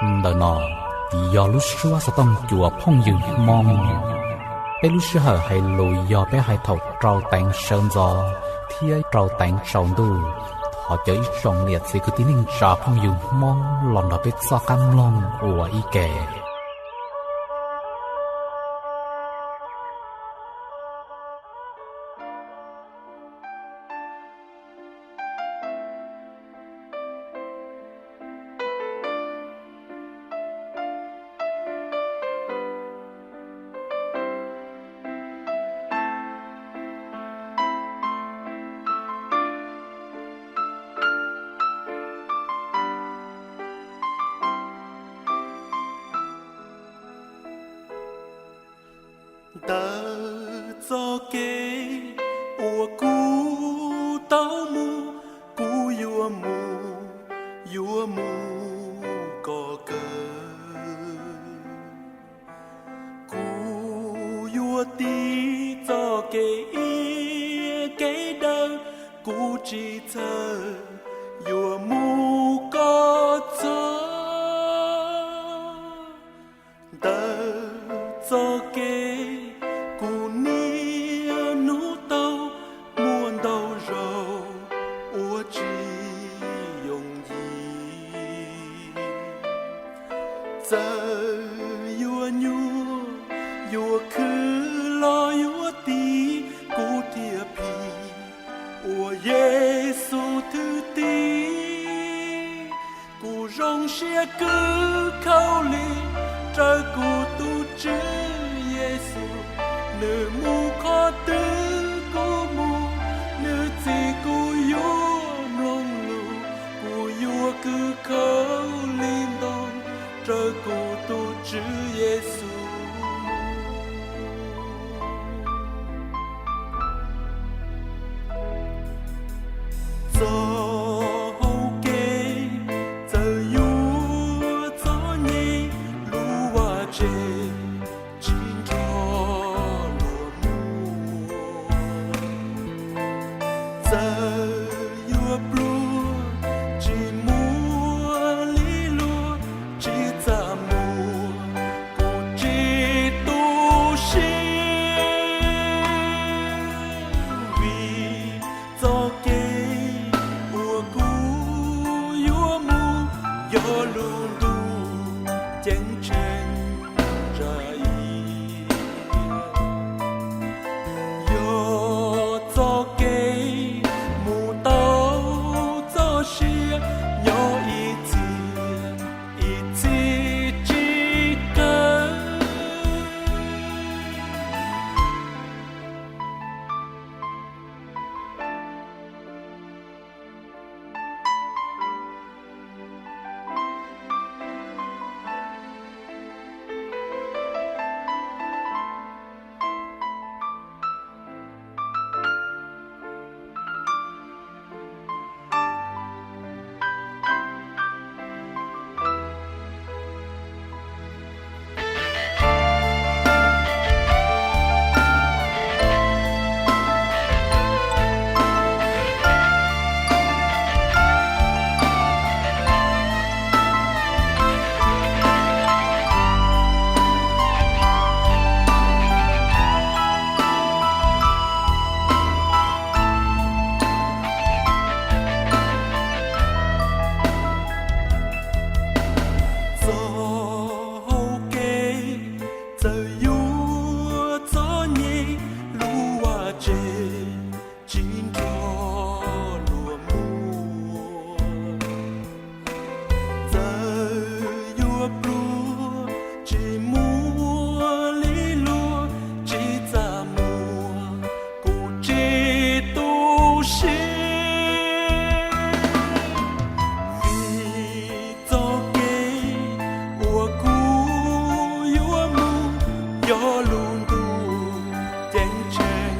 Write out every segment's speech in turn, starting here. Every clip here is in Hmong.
Ntawm no yog lub suab xov tooj cua phooj ywg Hmoob. Peb lub sij hawm hais lus yog peb hais thaum rau teev sawv ntxov thiab rau teev tsaus ntuj. Thov caw ib tsoom niam txiv kwv tij neej tsa phooj ywg Hmoob los nrog peb txoj qab mloog ua ib ke. Ntawm txoj kev uas kuv tau mus, kuv yuav mus, yuav mus kom kawg. Kuv yuav tiv txoj kev iab kev daw, kuv tsis txhawj, yuav mus kom txog. Ntawm txoj kev kuv niaj hnub tau, muaj ntau zaus uas tsis yooj yim. Txawm yuav nyuaj, yuav khwv los yuav tiv, kuv thiaj phim ua Yexus thwj tim. Kuv zoo siab kws khaum li raws kuv tus Tswv Yexus, nws mus qhov twg kuv mus, nws txib kuv yuav mloog lus. Kuv yuav kws khaum li ntoo raws kuv tus Tswv Yexus. Txoj hau kev txawm yuav txom nyem, lub vaj tse tsis nrho luag mus. Txawm yuav pluag tsis muaj li luag, tsis txaj muag, kuv tsis tu siab. Vim txoj kev uas kuv yuav mus yog lub ntuj ceeb tsheej ntsa iab. Yog txoj kev mus tau txoj sia, nyob ib txhis ib txhis tsis kawg. Txoj hau kev txawm yuav txom nyem, lub vaj tse tsis nrho luag mus. Txawm yuav pluag tsis muaj li luag, tsis txaj muag, kuv tsis tu siab. Vim txoj kev uas kuv yuav mus yog lub ntuj ceeb tsheej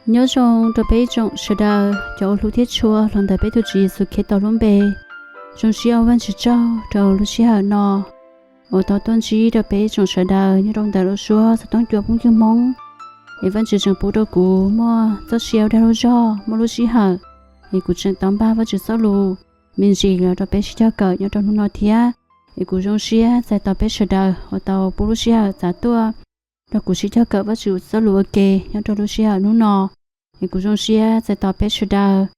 Nyob zoo rau peb ib tsoom sawv daws cov uas hlub thiab tshua los ntawm peb tus Tswv Yexus Khetos lub npe. Zoo siab ua Vajtswv tsaug rau lub sij hawm no uas tau tuaj ntsib rau peb ib tsoom sawv daws nyob rau ntawm lub suab xov tooj cua phooj ywg Hmoob. Es Vajtswv tseem pub rau kuv muaj txoj sia ua dag lub zog muaj lub sij hawm, es kuv tseem tau npaj Vajtswv txoj lus me ntsis los rau peb sib cog kawm nyob rau hnub no thiab. Es kuv zoo siab txais tos peb sawv daws uas tau pub lub sij hawm txav tuaj rau kuv sib cog kawm Vajtswv txoj lus ua ke nyob rau lub sij hawm hnub no. Es kuv zoo siab txais tos peb sawv daws.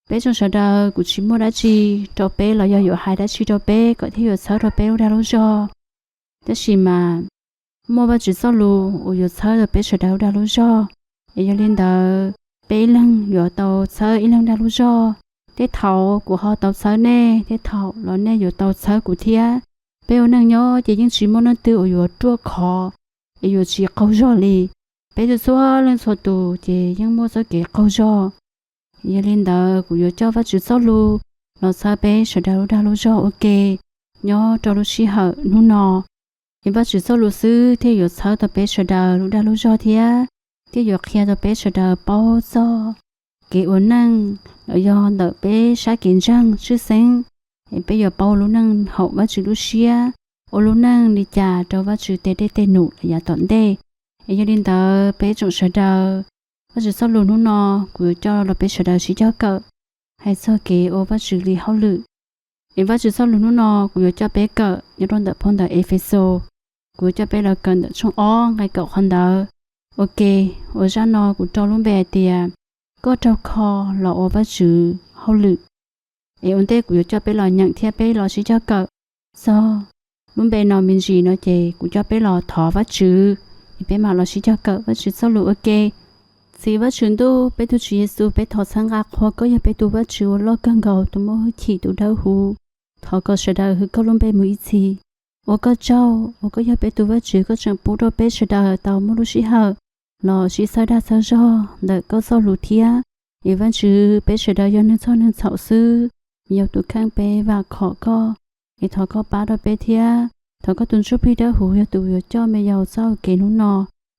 Peb tsoom sawv daws kuv tsis muaj dab tsi rau peb los yog yuav hais dab tsi rau peb kom thiaj yuav txhawb rau peb lub dag lub zog. Tab sis mas muaj Vajtswv txoj lus uas yuav txhawb rau peb sawv daws lub dag lub zog. Es yog li ntawd peb ib leeg yuav tau txhawb ib leeg dag lub zog. Tej thaum kuv ho tau txhawb nej, tej thaum los nej yuav tau txhawb kuv thiab. Peb ua neej nyob ces yeej tsis muaj leej twg uas yuav ruaj khov es yuav tsis qaug zog li. Peb txhua txhua leej txhua tus ces yeej muaj txoj kev qaug zog. Yog li ntawd kuv yuav coj Vajtswv txoj lus los txhawb peb sawv daws lub dag lub zog ua ke nyob rau lub sij hawm hnub no. Es Vajtswv txoj lus xwb thiaj yuav txhawb tau peb sawv daws lub dag lub zog thiab, thiaj yuav qhia tau peb sawv daws paub txog kev ua neej los yog ntawm peb sab kev ntseeg tshwj xeeb. Es peb yuav paub lub neej haum Vajtswv lub siab, ua lub neej li cas rau Vajtswv tej dej tej num los yav tom ntej. Es yog li ntawd peb tsoom sawv daws, Vajtswv txoj lus hnub no kuv yuav coj los peb sawv daws sib cog kawm hais txog kev ua Vajtswv li hauj lwm. Es Vajtswv txoj lus hnub no kuv yuav coj peb kawm nyob rau ntawm phau ntawv Efexus. Kuv yuav coj peb los kawm ntawm tshooj ob nqe kaum qhov ntawd. Ua ke, uas zaj no kuv rau lub npe hais tias koj raug kho los ua Vajtswv hauj lwm. Es ua ntej kuv yuav coj peb los nyeem thiab peb los sib cog kawm txog lub npe no me ntsis no ces kuv coj peb los thov Vajtswv, es peb mam los sib cog kawm Vajtswv txoj lus ua ke. Txiv Vajtswv ntuj, peb tus Tswv Yexus, peb thov txhawb nqa qhuas koj yog peb tus Vajtswv uas loj kawg nkaus, tus muaj hwj chim, tus dawb huv. Thov kom sawv daws hwm koj lub npe mus ib txhis. Ua koj tsaug uas koj yog peb tus Vajtswv, koj tseem pub rau peb sawv daws tau muaj lub sij hawm los sib txhawb dag txhawb zog ntawm koj txoj lus thiab. Es Vajtswv, peb sawv daws yog neeg txhoj neeg txhaum xwb, yog tus kheej peb vam khom koj. Es thov koj pab rau peb thiab, thov koj tus Ntsuj Plig Dawb Huv yog tus yuav coj me yaus txoj hau kev hnub no,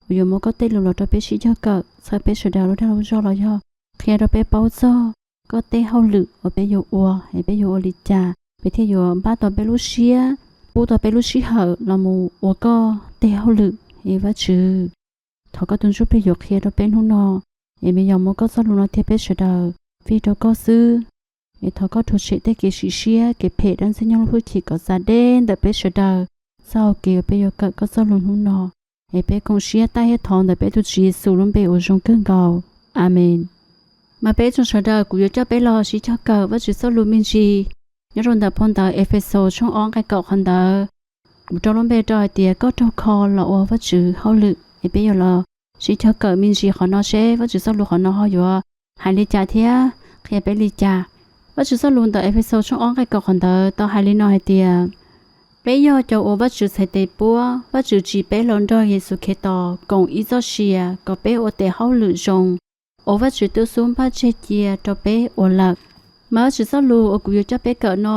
uas yuav muab koj tej lus los rau peb sib cog kawm, txhawb peb sawv daws lub dag lub zog los yog qhia rau peb paub txog koj tej hauj lwm uas peb yuav ua, es peb yuav ua li cas peb thiaj yuav npaj tau peb lub siab, pub tau peb lub sij hawm los mus ua koj tej hauj lwm. Es Vajtswv, thov koj tus Ntsuj Plig yuav qhia rau peb hnub no, es me yaus muab koj txoj lus no thiab peb sawv daws fij rau koj xwb. Es thov koj rhuav tshem tej kev sim siab, kev phem, dab ntxwg nyoog lub hwj chim kom txav deb ntawm peb sawv daws txoj hau kev uas peb yuav kawm koj txoj lus hnub no. Es peb koom siab thov ntawm peb tus Tswv Yexus lub npe uas zoo kawg nkaus. Amees. Mas peb tsoom sawv daws, kuv yuav coj peb los sib cog kawm Vajtswv txoj lus me ntsis nyob rau ntawm phau ntawv Efexus tshooj ob nqe kaum qhov ntawd. Kuv rau lub npe rau hais tias koj raug kho los ua Vajtswv hauj lwm. Es peb yuav los sib cog kawm me ntsis qhov no seb Vajtswv txoj lus qhov no ho yuav hais li cas thiab qhia peb li cas. Vajtswv txoj lus ntawm Efexus tshooj ob nqe kaum qhov ntawd tau hais li no hais tias, peb yog cov uas Vajtswv txhais tes puab, Vajtswv tsim peb los nrog Yexus Khetos koom ib txoj sia kom peb ua tes hauj lwm zoo uas Vajtswv twb xub npaj tseg cia rau peb ua lawm. Mas Vajtswv txoj lus uas kuv yuav coj peb kawm no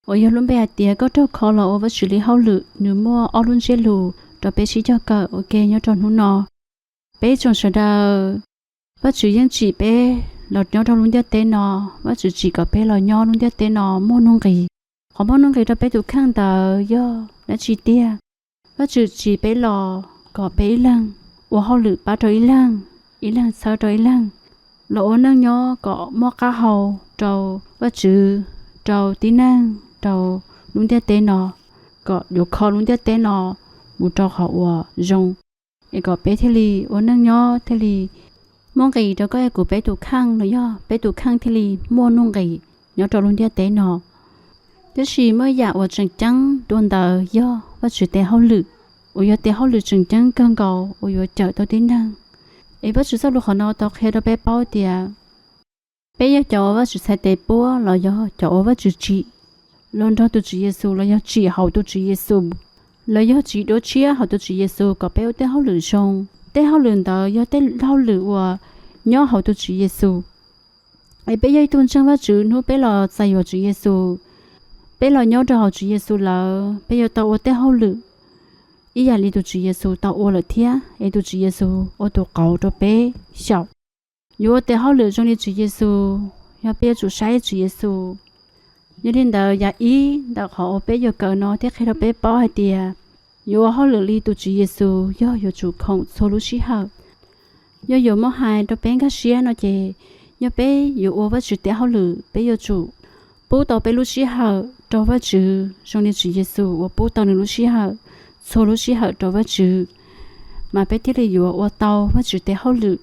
uas yog lub npe hais tias koj raug kho los ua Vajtswv li hauj lwm, nws muaj ob lub ntsiab lus rau peb sib cog kawm ua ke nyob rau hnub no. Peb tsoom sawv daws, Vajtswv yeej tsim peb los nyob rau lub ntiaj teb no, Vajtswv tsim kom peb los nyob lub ntiaj teb no muaj nuj nqis. Qhov muaj nuj nqis rau peb tus kheej ntawd yog dab tsi tiag? Vajtswv tsim peb los kom peb ib leeg ua hauj lwm pab rau ib leeg, ib leeg txhawb rau ib leeg, los ua neej nyob kom muaj qab hau rau Vajtswv, rau tib neeg, rau lub ntiaj teb no, kom yuav kho lub ntiaj teb no mus rau qhov uas zoo, es kom peb thiaj li ua neej nyob thiaj li muaj nqis rau koj kuv peb tus kheej los yog peb tus kheej thiaj li muaj nuj nqis nyob rau lub ntiaj teb no. Tab sis muaj yam uas tseem ceeb dua ntawd yog Vajtswv tes hauj lwm, uas yog tes hauj lwm tseem ceeb kawg nkaus uas yuav cawm tau tib neeg. Es Vajtswv txoj lus qhov no tau qhia rau peb paub tias peb yog cov uas Vajtswv txhais tes puab los yog cov uas Vajtswv tsim los nrog tus Tswv Yexus los yog tsim hauv tus Tswv Yexus, los yog tsis dua tshiab hauv tus Tswv Yexus kom peb ua tej hauj lwm zoo. Tej hauj lwm ntawd yog tej hauj lwm uas nyob hauv tus Tswv Yexus. Es peb yog ib tug ntseeg Vajtswv, hnub peb los txais yuav Tswv Yexus, peb los nyob rau hauv Tswv Yexus lawm, peb yuav tau ua tej hauj lwm ib yam li tus Tswv Yexus tau ua lawm thiab, es tus Tswv Yexus ua tus qauv rau peb xyaum. Yuav ua tes hauj lwm zoo li Tswv Yexus, yog peb yuav tsum saib Tswv Yexus. Yog li ntawd, yam ib ntawm qhov uas peb yuav kawm no thiab qhia rau peb paub hais tias yuav ua hauj lwm li tus Tswv Yexus yog yuav tsum khoom txhua lub sij hawm. Yog yuav muab hais rau peb nkag siab no ces, yog peb yuav ua Vajtswv tes hauj lwm, peb yuav tsum pub tau peb lub sij hawm rau Vajtswv zoo li Tswv Yexus uas pub tau nws lub sij hawm txhua lub sij hawm rau Vajtswv, mas peb thiaj li yuav ua tau Vajtswv tes hauj lwm.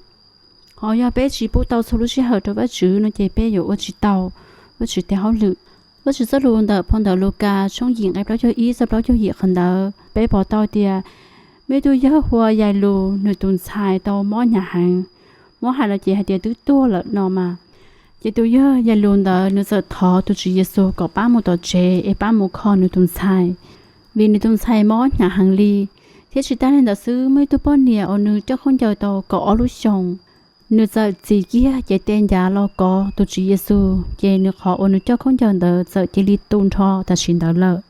Ho yog peb tsis pub tau txhua lub sij hawm rau Vajtswv no ces peb yuav ua tsis tau Vajtswv tes hauj lwm. Vajtswv txoj lus ntawm phau ntawv Lukas tshooj yim nqe plaub caug ib txog plaub caug yim qhov ntawd peb pom tau tias muaj ib tug yawg hu ua Yailus, nws tus ntxhais tau mob hnyav heev. Muab hais los ces hais tias twb tuag lawm no mas. Ces tus yawg Yailus ntawd nws txawm thov tus Tswv Yexus kom pab mus tom tsev es pab mus kho nws tus ntxhais, vim nws tus ntxhais mob hnyav heev li. Thiab tsis tas li ntawd xwb, muaj ib tug poj niam uas nws coj khaub ncaws tau kaum ob lub xyoos, nws txawm txis kiag cev tes ncav los kov tus Tswv Yexus, ces nws qhov uas nws coj khaub ncaws ntawd txawm cia li tu nrho tam sim ntawd lawm.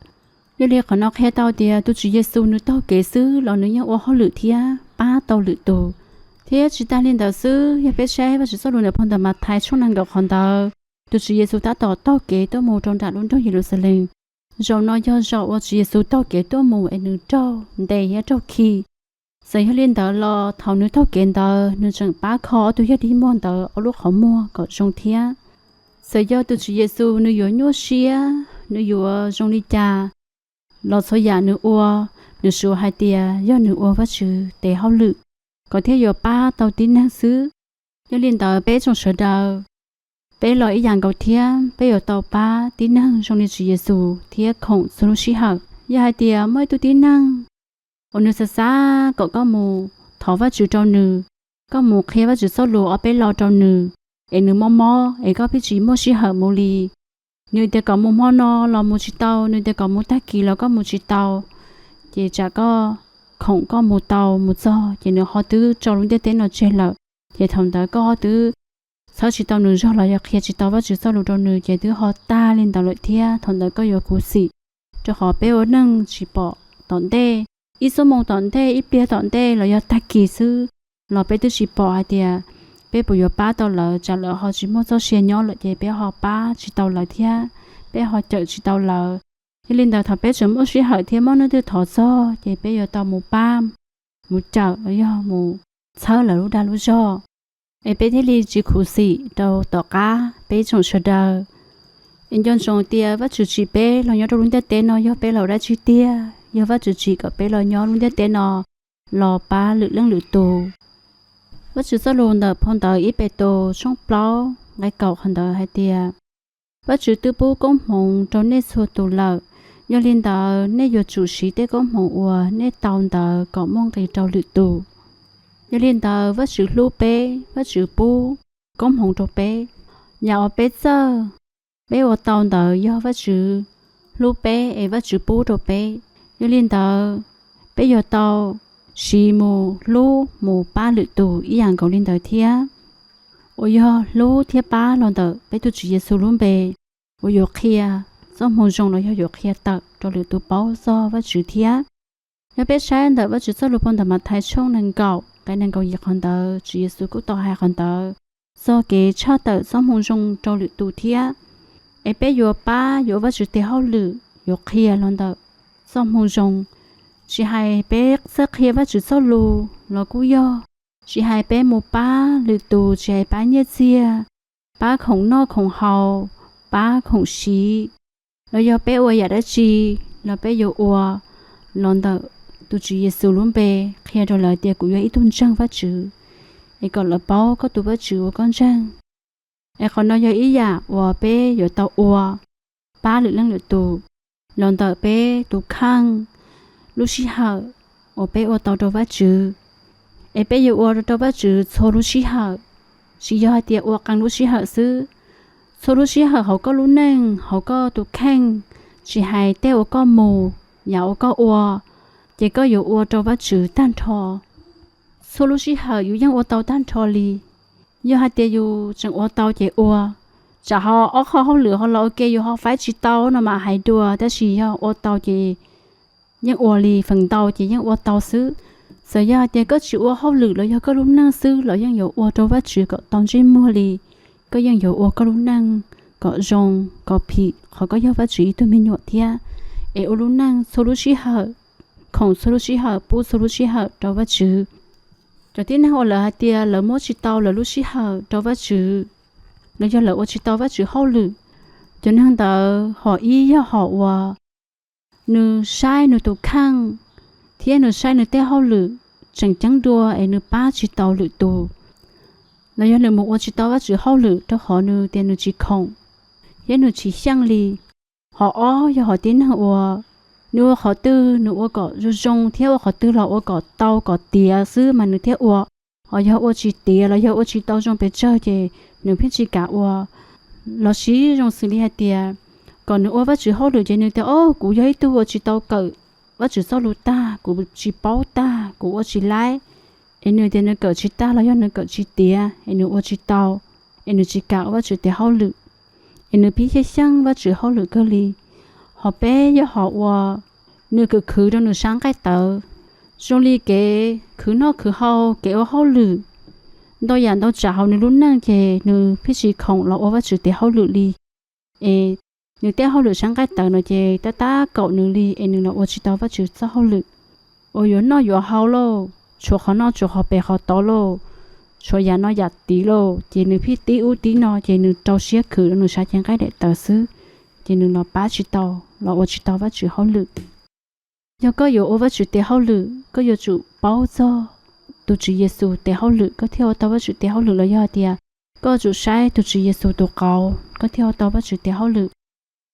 Yog li qhov no qhia tau tias tus Tswv Yexus nws taug kev xwb los nws yeej ua hauj lwm thiab pab tau lwm tus. Thiab tsis tas li ntawd xwb, yog peb saib Vajtswv txoj lus ntawm phau ntawv Mathais tshooj nees nkaum qhov ntawd, tus Tswv Yexus tab tom taug kev tuaj mus rau nram lub nroog Yeluxalees. Zaum no yog zaum uas Tswv Yexus taug kev tuaj mus es nws raug ntes thiab raug khi. Txawm yog li ntawd los thaum nws taug kev ntawd nws tseem pab kho ob tug yawg dig muag ntawd ob lub qhov muag kom zoo thiab. Txawm yog tus Tswv Yexus nws yuav nyuaj siab, nws yuav zoo li cas los txhua yam nws ua, nws suav hais tias yog nws ua Vajtswv tes hauj lwm kom thiaj yuav pab tau tib neeg xwb. Yog li ntawd peb tsoom sawv daws, peb los ib yam nkaus thiab, peb yuav tau pab tib neeg zoo li Tswv Yexus thiab khoom txhua lub sij hawm. Yog hais tias muaj ib tug tib neeg uas nws xav xav kom koj mus thov Vajtswv rau nws, koj mus qhia Vajtswv txoj lus ob peb lo rau nws, es nws mob mob es koj pheej tsis muaj sij hawm mus li. Nws tias kom mus hmo no los mus tsis tau, nws tias kom mus tag kis los koj mus tsis tau, ces tsam koj khoom koj mus tau mus txog ces nws ho twb tso lub ntiaj teb no tseg lawm. Ces thaum ntawd koj ho twb txhawb tsis tau nws zog los yog qhia tsis tau Vajtswv txoj lus rau nws ces twb ho tag li ntawd lawm thiab. Thaum ntawd koj yuav khuv xim, rau qhov peb ua neej tsis pom tom ntej, ib xuab moos tom ntej, ib pliag tom ntej los yog tag kis xwb los peb twb tsis pom hais tias peb puas yuav pab tau lawv, tsam lawv ho tsis muaj txoj sia nyob lawm ces peb ho pab tsis tau lawv thiab, peb ho cawm tsis tau lawv. Yog li ntawd thaum peb tseem muaj sij hawm thiab muaj leej twg thov txog ces peb yuav tau mus pab, mus cawm los yog mus txhawb lawv lub dag lub zog, es peb thiaj li tsis khuv xim rau tom qab peb tsoom sawv daws. Es nco ntsoov tias Vajtswv tsim peb los nyob rau lub ntiaj teb no yog peb los dab tsi tiag? Yog Vajtswv tsim kom peb los nyob lub ntiaj teb no los pab lwm leej lwm tus. Vajtswv txoj lus ntawm phau ntawv ib Petus tshooj plaub nqe kaum qhov ntawd hais tias, Vajtswv twb pub koob hmoov rau nej txhua tus lawm, yog li ntawd nej yuav tsum siv tej koob hmoov uas nej tau ntawd kom muaj nqis rau lwm tus. Yog li ntawd Vajtswv hlub peb, Vajtswv pub koob hmoov rau peb. Yam uas peb txawj, peb ua tau ntawd yog Vajtswv hlub peb es Vajtswv pub rau peb. Yog li ntawd, peb yuav tau siv mus hlub mus pab lwm tus ib yam nkaus li ntawd thiab. Uas yog hlub thiab pab los ntawm peb tus Tswv Yexus lub npe, uas yuav qhia txoj moo zoo los yog yuav qhia tawm rau lwm tus paub txog Vajtswv thiab. Yog peb saib ntawm Vajtswv txoj lus phau ntawv Mathais tshooj nees nkaum nqe nees nkaum yim qhov ntawd, Tswv Yexus kuj tau hais qhov ntawd txog kev tshaj tawm txoj moo zoo rau lwm tus thiab. Es peb yuav pab yuav Vajtswv tes hauj lwm yuav qhia los ntawm txoj moo zoo. Tsis hais peb txawj qhia Vajtswv txoj lus los kuj yog, tsis hais peb mus pab lwm tus, tsis hais pab nyiaj txiag, pab khoom noj khoom haus, pab khoom siv, los yog peb ua yam dab tsi los peb yuav ua los ntawm tus Tswv Yexus lub npe, qhia rau lawv tias kuv yog ib tug ntseeg Vajtswv, es kom lawv paub koj tus Vajtswv uas koj ntseeg. Es qhov no yog ib yam uas peb yuav tau ua pab lwm leej lwm tus los ntawm peb tus kheej lub sij hawm uas peb ua tau rau Vajtswv. Es peb yuav ua rau Vajtswv txhua lub sij hawm, tsis yog hais tias ua qee lub sij hawm xwb. Txhua lub sij hawm hauv koj lub neej, hauv koj tus kheej, tsis hais tej uas koj mus, yam uas koj ua, ces koj yuav ua rau Vajtswv tag nrho. Txhua lub sij hawm yus yeej ua tau tag nrho li. Yog hais tias yus tseem ua tau ces ua, tsam ho ob qho hauj lwm ho los ua ke yus ho faib tsis tau no mas hais dua, tab sis yog ua tau ces yeej ua li feem ntau ces yeej ua tau xwb. Txawm yog hais tias koj tsis ua hauj lwm los yog koj lub neej xwb los yeej yuav ua rau Vajtswv kom tau ntsej muag li. Koj yeej yuav ua koj lub neej kom zoo kom phim qhov koj yog Vajtswv ib tug me nyuam thiab, es ua lub neej txhua lub sij hawm, khoom txhua lub sij hawm, pub txhua lub sij hawm rau Vajtswv. Cov tib neeg uas lawv hais tias lawv muab tsis tau lawv lub sij hawm rau Vajtswv los yog lawv ua tsis tau Vajtswv hauj lwm, cov neeg ntawd hom ib yog hom uas nws saib nws tus kheej thiab nws saib nws tej hauj lwm tseem ceeb dua es nws pab tsis tau lwm tus, los yog nws mus ua tsis tau Vajtswv hauj lwm rau qhov nws tias nws tsis khoom thiab nws tsis xyeej li. Hom ob yog hom tib neeg uas nws ua qhov twg nws ua kom zoo zoo thiab ua qhov twg los ua kom tau kom tiav xwb mas nws thiaj ua, ho yog ua tsis tiav los yog ua tsis tau zoo pes tsawg ces nws pheej tsis kam ua. Los sis zoo xws li hais tias kom nws ua Vajtswv hauj lwm ces nws tias, o, kuv yog ib tug uas tsis tau kawm Vajtswv txoj lus tag, kuv tsis paub tag, kuv ua tsis laib. Es nws tias nws kawm tsis tag los yog nws kawm tsis tiav es nws ua tsis tau, es nws tsis kam ua Vajtswv tes hauj lwm, es nws pib xyeej xyeej Vajtswv hauj lwm kawg li. Ho peb yog hom uas nws khwv khwv rau nws sab nqaij tawv, zoo li kev khwv noj khwv haus, kev ua hauj lwm ntau yam ntau tsav hauv nws lub neej ces nws pheej tsis khoom los ua Vajtswv tes hauj lwm li. Es nws tej hauj lwm sab nqaij tawv no ces tab tab kaum nws li es nws los ua tsis tau Vajtswv txoj hauj lwm. Uas yuav noj yuav haus lauj, tshuav qhov noj tshuav qhov pem qhov tod lauj, tshuav yam no yam tid lauj, ces nws pheej tib ub tib no ces nws rau siab khwv rau nws sab cev nqaij daim tawv xwb, ces nws los pab tsis tau, los ua tsis tau Vajtswv hauj lwm. Yog koj yuav ua Vajtswv tes hauj lwm, koj yuav tsum paub txog tus Tswv Yexus tes hauj lwm koj thiaj ua tau Vajtswv tes hauj lwm, los yog hais tias koj tsum saib tus Tswv Yexus tus qauv koj thiaj ua tau Vajtswv tes hauj lwm.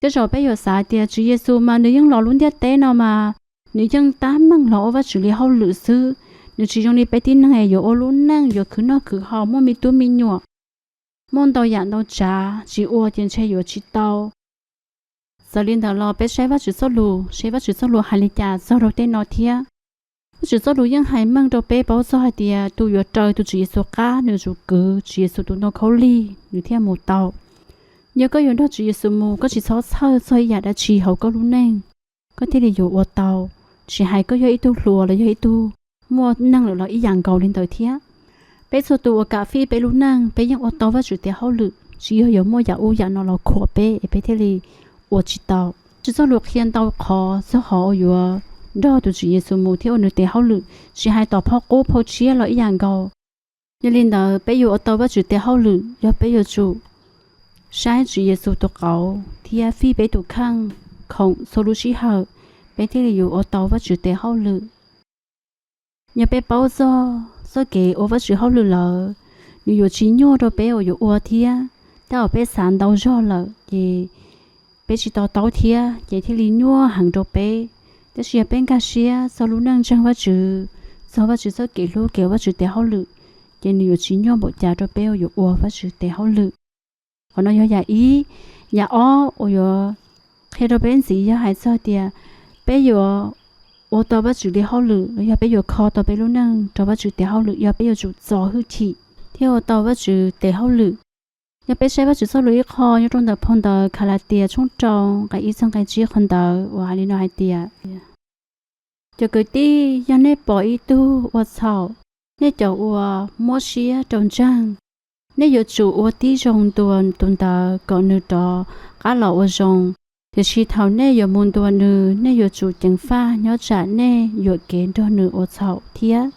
Tej zaum peb yuav xav tias Tswv Yexus mas nws yeej los lub ntiaj teb no mas nws yeej tab meeg los ua Vajtswv li hauj lwm xwb. Nws tsis zoo li peb tib neeg yuav ua lub neej yuav khwv noj khwv haus, muaj me tub me nyuam, muaj ntau yam ntau tsav, tsis ua ces ntshe yuav tsis tau. Txawm li ntawd los peb saib Vajtswv txoj lus seb Vajtswv txoj lus hais li cas txog rau tej no thiab. Vajtswv txoj lus yeej hais meej rau peb paub txog hais tias tus yuav raws tus Tswv Yexus qab nws yuav tsum kwv Tswv Yexus tus ntoo khaub lig nws thiaj mus tau. Yog koj yuav nrog Tswv Yexus mus, koj tsis txhob txhawj txog ib yam dab tsi hauv koj lub neej, koj thiaj li yuav ua tau, tsis hais koj yog ib tug hluas los yog ib tug muaj neej lawm los ib yam nkaus li ntawd thiab. Peb txhua tus uas kam fij peb lub neej, peb yeej ua tau Vajtswv tes hauj lwm, tsis yog yuav muaj yam ub yam no los khuam peb es peb thiaj li ua tsis tau. Vajtswv txoj lus qhia ntau qhov txog qhov uas yuav nrog tus Tswv Yexus mus thiab ua nws tes hauj lwm, tsis hais tom phau qub phau tshiab los ib yam nkaus. Yog li ntawd peb yuav ua tau Vajtswv tes hauj lwm yog peb yuav tsum saib Tswv Yexus tus qauv thiab fij peb tus kheej, khoom txhua lub sij hawm, peb thiaj li yuav ua tau Vajtswv tes hauj lwm. Yog peb paub txog txoj kev ua Vajtswv hauj lwm lawm, nws yuav tsis nyuaj rau peb uas yuav ua thiab. Tab uas peb xav ntau zog lawm ces peb tsis to taub thiab ces thiaj li nyuaj heev rau peb. Tab sis yog peb nkag siab txog lub neej ntseeg Vajtswv, txog Vajtswv txoj kev hlub, kev ua Vajtswv tes hauj lwm, ces nws yuav tsis nyuaj npaum cas rau peb uas yuav ua Vajtswv tes hauj lwm. Qhov no yog yam ib. Yam ob uas yuav qhia rau peb ntxiv yog hais txog tias peb yuav ua tau Vajtswv li hauj lwm los yog peb yuav kho tau peb lub neej rau Vajtswv tes hauj lwm yog peb yuav tsum txo hwj chim thiab ua tau Vajtswv tes hauj lwm. Yog peb saib Vajtswv txoj lus ib qho nyob rau ntawm phau ntawv Kalatias tshooj rau nqe ib txog nqe tsib qhov ntawd uas hais li no hais tias, cov kwv tij, yog nej pom ib tug ua txhaum, nej cov uas muab siab rau ntseeg, nej yuav tsum ua tib zoo ntuas tus ntawd kom nws rov qab los ua zoo. Tiam sis thaum nej yuav mus ntuas nws, nej yuav tsum ceev faj nyob tsam nej yuam kev nrog nws ua txhaum thiab.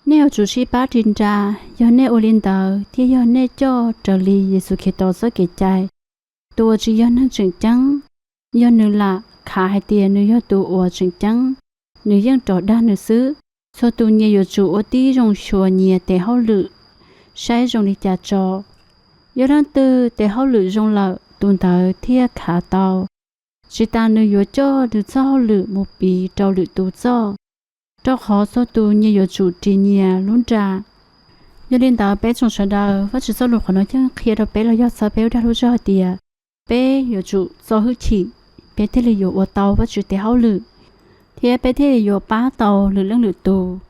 Nej yuav tsum sib pab ris nra, yog nej ua li ntawd thiaj yog nej coj raws li Yexus Khetos txoj kev cai. Tus uas tsis yog neeg tseem ceeb, yog nws lam khav hais tias nws yog tus uas tseem ceeb, nws yeej rov dag nws xwb. Txhua tus nyias yuav tsum ua tib zoo xyuas nyias tes hauj lwm saib zoo li cas tso. Yog leej twg tes hauj lwm zoo lawm, tus ntawd thiaj khav tau, tsis tas nws yuav coj nws txoj hauj lwm mus piv rau lwm tus txoj. Rau qhov txhua tus nyias yuav tsum ris nyias lub nra. Yog li ntawd peb tsoom sawv daws, Vajtswv txoj lus qhov no yeej qhia rau peb los yog txhawb peb ua dag lub zog hais tias peb yuav tsum txo hwj chim, peb thiaj li yuav ua tau Vajtswv tes hauj lwm, thiab peb thiaj li yuav pab tau lwm leej lwm tus.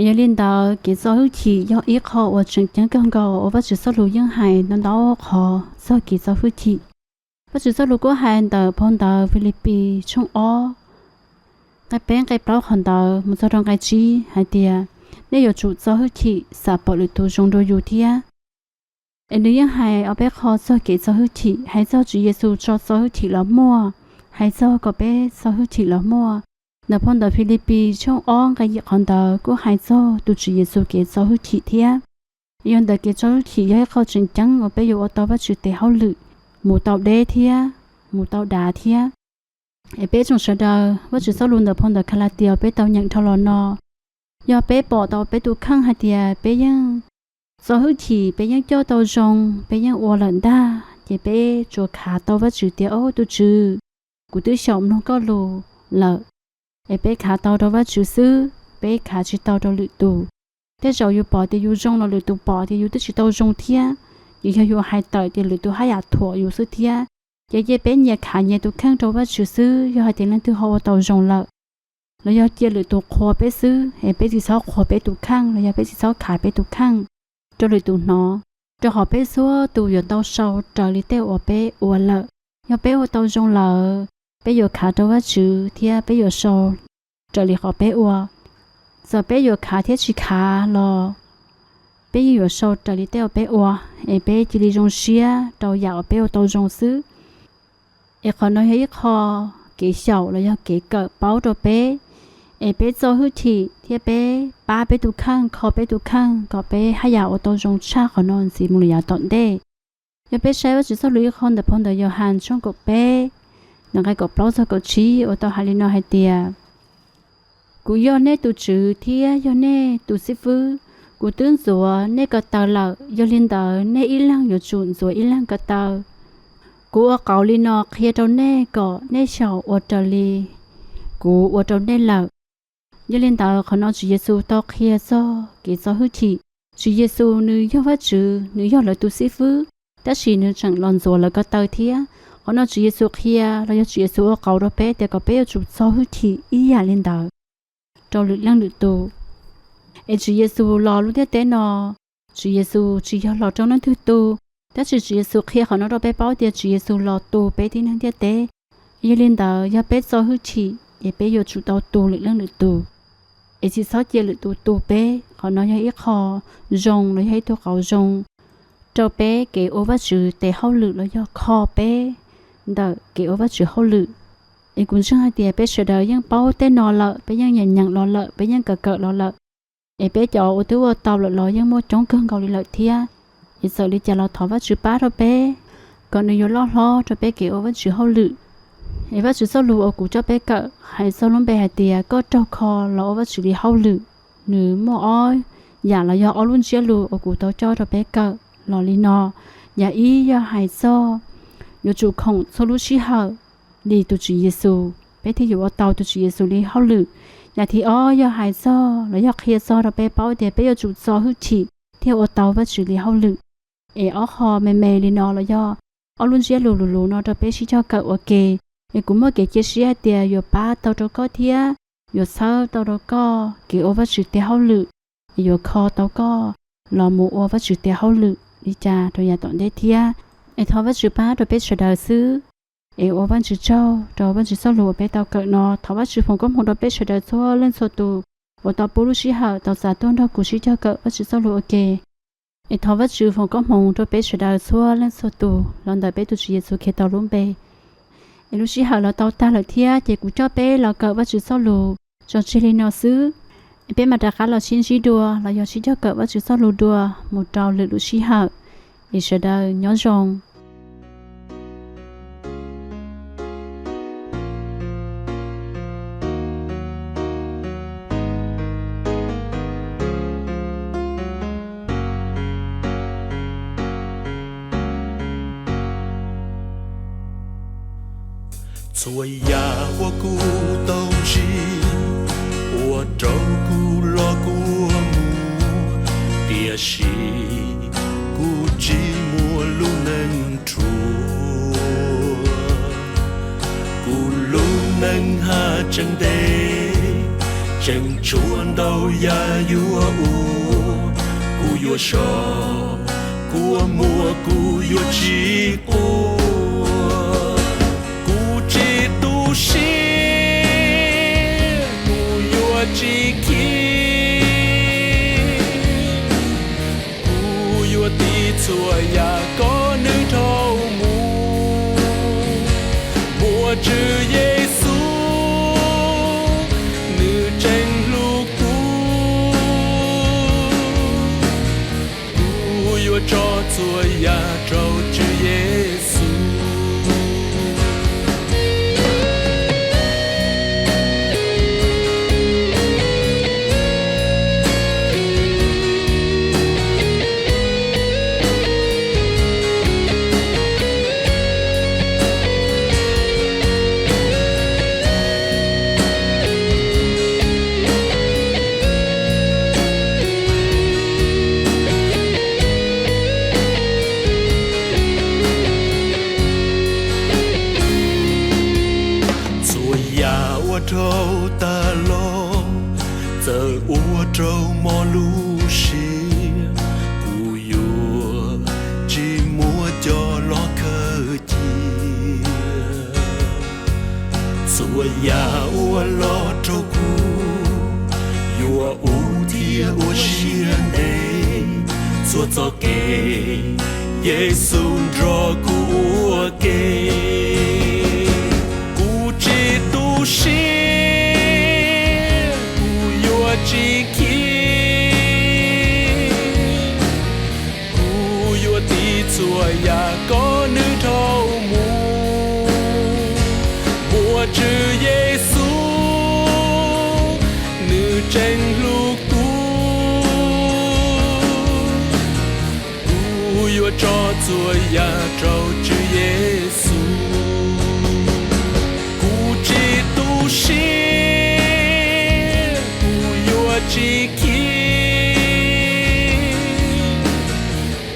Yog li ntawd kev txo hwj chim yog ib qho uas tseem ceeb kawg nkaus uas Vajtswv txoj lus yeej hais ntau ntau qhov txog kev txo hwj chim. Vajtswv txoj lus kuj hais ntawm phau ntawv Filipis tshooj ob nqe peb nqe plaub qhov ntawd mus txog rau nqe tsib hais tias, nej yuav tsum txo hwj chim xam pom lwm tus zoo dua yus thiab. Es nws yeej hais ob peb qho txog kev txo hwj chim, hais txog Tswv Yexus tso txo hwj chim los muaj, hais txog kom peb txo hwj chim los muaj. Ntawm phau ntawv Philipis tshooj ob nqe yim qhov ntawd kuj hais txog tus Tswv Yexus kev txo hwj chim thiab. Yog ntawm kev txo hwj chim yog ib qho tseem ceeb uas peb yuav ua tau Vajtswv tes hauj lwm mus tau deb thiab, mus tau dav thiab. Es peb tsoom sawv daws, Vajtswv txoj lus ntawm phau ntawv Kalatias peb tau nyeem dhau los no, yog peb pom tau peb tus kheej hais tias peb yeej txo hwj chim, peb yeej coj tau zoo, peb yeej ua lawm ntag, ces peb tsuas khav tau Vajtswv tias, Au tus Tswv, kuv twb xyaum mloog koj lus lawm. Es peb khav tau rau Vajtswv xwb, peb khav tsis tau rau lwm tus. Tej zaum yus pom tias yus zoo los lwm tus pom tias yus twb tsis tau zoo thiab, ces yog yus hais tawm ces lwm tus haj yam thuam yus xwb thiab. Ces cia peb nyias khav nyias tus kheej rau Vajtswv xwb, yog hais tias leej twg ho ua tau zoo lawm, los yog cia lwm tus qhuas peb xwb, es peb tsis txhob qhuas peb tus kheej los yog peb tsis txhob khav peb tus kheej rau lwm tus hnov, rau qhov peb txhua tus yuav tau sau raws li tej uas peb ua lawm. Yog peb ua tau zoo lawm, peb yuav khav rau Vajtswv thiab peb yuav sau raws li qhov peb ua. Txawm peb yuav khav thiab tsis khav los peb yeej yuav sau raws li tej uas peb ua, es peb cia li zoo siab rau yam uas peb ua tau zoo xwb. Es qhov no yog ib qho kev xyaum los yog kev kawm paub rau peb, es peb txo hwj chim thiab peb pab peb tus kheej, kho peb tus kheej kom peb haj yam ua tau zoo tshaj qhov no ntxiv mus lawm yav tom ntej. Yog peb saib Vajtswv txoj lus ib qho ntawm phau ntawv Yauhas tshooj kaum peb, nqe kaum plaub txog kaum tsib uas tau hais li no hais tias, Kuv yog nej tus Tswv thiab yog nej tus Xib Fwb. Kuv twb ntxuav nej ko taw lawm, yog li ntawd nej ib leeg yuav tsum ntxuav ib leeg ko taw. Kuv ua qauv li no qhia rau nej kom nej xyaum ua raws li kuv ua rau nej lawm. Yog li ntawd qhov no Tswv Yexus tau qhia txog kev txo hwj chim. Tswv Yexus nws yog Vajtswv, nws yog lawv tus Xib Fwb, tab sis nws tseem los ntxuav lawv ko taw thiab. Qhov no Tswv Yexus qhia los yog Tswv Yexus ua qauv rau peb tias kom peb yuav tsum txo hwj chim ib yam li ntawd rau lwm leej lwm tus. Es Tswv Yexus los lub ntiaj teb no, Tswv Yexus tsis yog los rau leej twg tu, tab sis Tswv Yexus qhia qhov no rau peb paub tias Tswv Yexus los tu peb tib neeg ntiaj teb. Yog li ntawd yog peb txo hwj chim ces peb yuav tsum tau tu lwm leej lwm tus, es tsis txhob cia lwm tus tu peb. Qhov no yog ib qho zoo los yog ib tug qauv zoo rau peb kev ua Vajtswv tes hauj lwm los yog kho peb ntawm kev ua Vajtswv hauj lwm. Es kuv ntseeg hais tias peb sawv daws yeej paub tej no lawm, peb yeej nyeem nyeem los lawm, peb yeej kawm kawm los lawm. Es peb cov uas twb ua tau lawm los yeej muaj coob kawg nkaus li lawm thiab. Es txawm li cas los thov Vajtswv pab rau peb, kom nws yuav loj hlob rau peb kev ua Vajtswv hauj lwm. Es Vajtswv txoj lus uas kuv coj peb kawm hais txog lub npe hais tias koj raug kho los ua Vajtswv li hauj lwm. Nws muaj ob yam los yog ob lub ntsiab lus uas kuv tau coj rau peb kawm los li no. Yam ib yog hais txog yuav tsum khoom txhua lub sij hawm li tus Tswv Yexus, peb thiaj yuav ua tau tus Tswv Yexus li hauj lwm. Yam thib ob yog hais txog los yog qhia txog rau peb paub tias peb yuav tsum txo hwj chim thiaj ua tau Vajtswv li hauj lwm. Es ob qho me me li no los yog ob lub ntsiab lus lus lus no rau peb sib cog kawm ua ke. Es kuv muaj kev cia siab hais tias yuav pab tau rau koj thiab yuav txhawb tau rau koj kev ua Vajtswv tes hauj lwm, es yuav kho tau koj los mus ua Vajtswv tes hauj lwm li cas rau yav tom ntej thiab. Es thov Vajtswv pab rau peb sawv daws xwb. Es ua Vajtswv tsaug rau Vajtswv txoj lus uas peb tau kawm no. Thov Vajtswv foom koob hmoov rau peb sawv daws txhua leej txhua tus uas tau pub lub sij hawm tau txav tuaj nrog kuv sib cog kawm Vajtswv txoj lus ua ke. Es thov Vajtswv foom koob hmoov rau peb sawv daws txhua leej txhua tus los ntawm peb tus Tswv Yexus Khetos lub npe. Es lub sij hawm los tau tag lawm thiab, ces kuv coj peb los kawm Vajtswv txoj lus tso tseg li no xwb. Es peb mam rov qab los sib ntsib dua los yog sib cog kawm Vajtswv txoj lus dua mus rau lwm lub sij hawm. Es sawv daws nyob zoo. Txhua yam uas kuv tau ntsib ua rau kuv los kuv mus, tiam sis kuv tsis muaj lub neej rhuav. Kuv lub neej haj tseem ntev, tseem tshuav ntau yam yuav ua. Kuv yuav so, kuv muaj kuv yuav tsis quaj. Kuv tsis tu siab, Txhua yam rau Tswv Yexus. Txhua yam ua rau tag los, txawm ua rau mob lub siab, kuv yuav tsis muab coj los khaws cia. Txhua yam uas los rau kuv, yuav ua thiab ua siab ntev. Txhua txoj kev, Yexus nrog kuv ua ke. Kuv tsis tu siab, kuv yuav tsis khiav. Kuv yuav tiv txhua yam kom nws dhau mus. Muaj Tswv Yexus, nws tseem hlub kuv. Kuv yuav tso txhua yam rau Tswv Yexus. Kuv tsis tu siab, kuv yuav tsis khiav.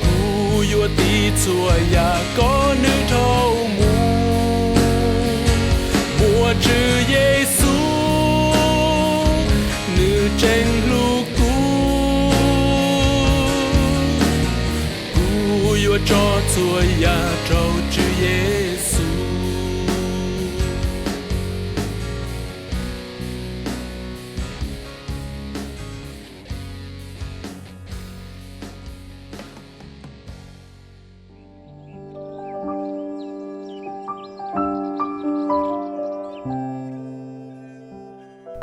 Kuv yuav tiv txhua yam kom nws dhau mus. Muaj Tswv Yexus, nws tseem hlub kuv. Kuv yuav tso txhua yam rau Tswv Yexus.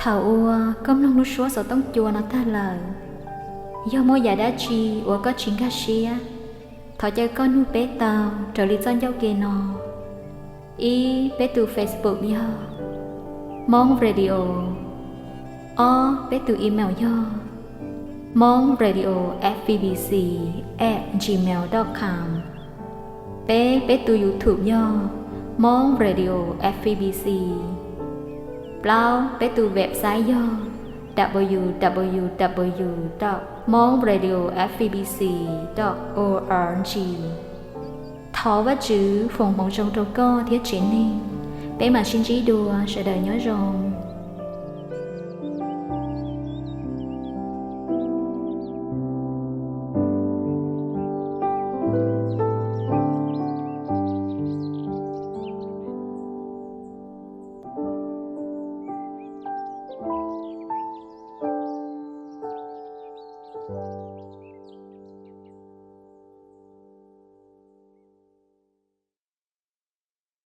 Thaum uas koj mloog lub suab xov tooj cua no tag lawm, yog muaj yam dab tsi uas koj tsis nkag siab, thov caw koj nug peb tau raws li txoj ncauj ke no. Ib, peb tus Facebook yog Hmong Radio. Ob, peb tus email yog Hmong Radio F B B C at gmail dot com. Peb, peb tus YouTube yog Hmong Radio F B B C. Plaub, peb tus website yog w w w dot hmong radio f b b c dot o r g. Thov Vajtswv foom hmoov zoo rau koj thiab tsev neeg. Peb mam sib ntsib dua, sawv daws nyob zoo.